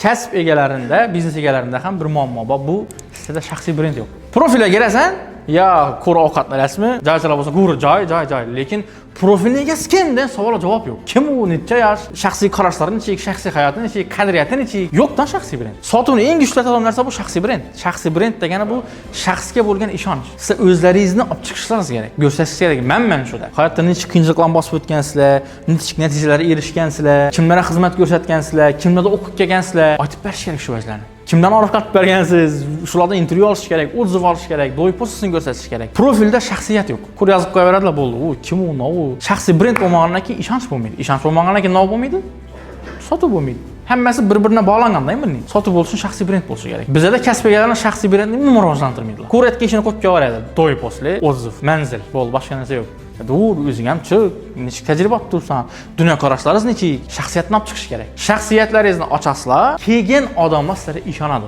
Kasb egalarida, biznes egalarida ham bir muammo bor. Bu sizda shaxsiy brend yo'q. Profilga kirasan, ya ko'ra ovqatni rasmi, joychalar bo'lsa, ko'ra joy, joy, joy. Lekin profilni egasi kim degan savolga javob yo'q. Kim u, necha yosh, shaxsiy qarashlari nechik, shaxsiy hayoti nechik, qadriyati nechik? Yo'qdan shaxsiy brend. Sotuvni eng kuchli narsa bu shaxsiy brend. Shaxsiy brend degani bu shaxsga bo'lgan ishonch. Sizlar o'zlaringizni olib chiqishlaringiz kerak, ko'rsatishingiz kerak. Manman shuda. Hayotda nechik qiyinchiliklarni bosib o'tgansizlar, nechik natijalarga erishgansizlar, kimlarga xizmat ko'rsatgansizlar, kimlarda o'qib kelgansizlar, aytib berish kerak shu vajlarni. Kimdan orif qilib bergansiz, shulardan intervyu olish kerak, отзыв olish kerak, до и после sini ko'rsatish kerak. Profilda shaxsiyat yo'q. Ko'r yozib qo'yaveradilar, bo'ldi. U kim u, nima u? Shaxsiy brend bo'lmagandan keyin ishonch bo'lmaydi. Ishonch bo'lmagandan keyin nima bo'lmaydi? Sotuv bo'lmaydi. Hammasi bir-biriga bog'langan-da buning. Sotuv bo'lishi uchun shaxsiy brend bo'lishi kerak. Bizada kasb egalari shaxsiy brendni umuman rivojlantirmaydilar. Ko'rayotgan ishini qo'yib kelaveradi. До и после, отзыв, manzil, bo'ldi, boshqa narsa yo'q. Dur, o'zing ham chiq, nechik tajriba olib tursan, dunyoqarashlaringiz nechik, shaxsiyatni olib chiqish kerak. Shaxsiyatlaringizni ochasizlar, keyin odamlar sizlarga ishonadi.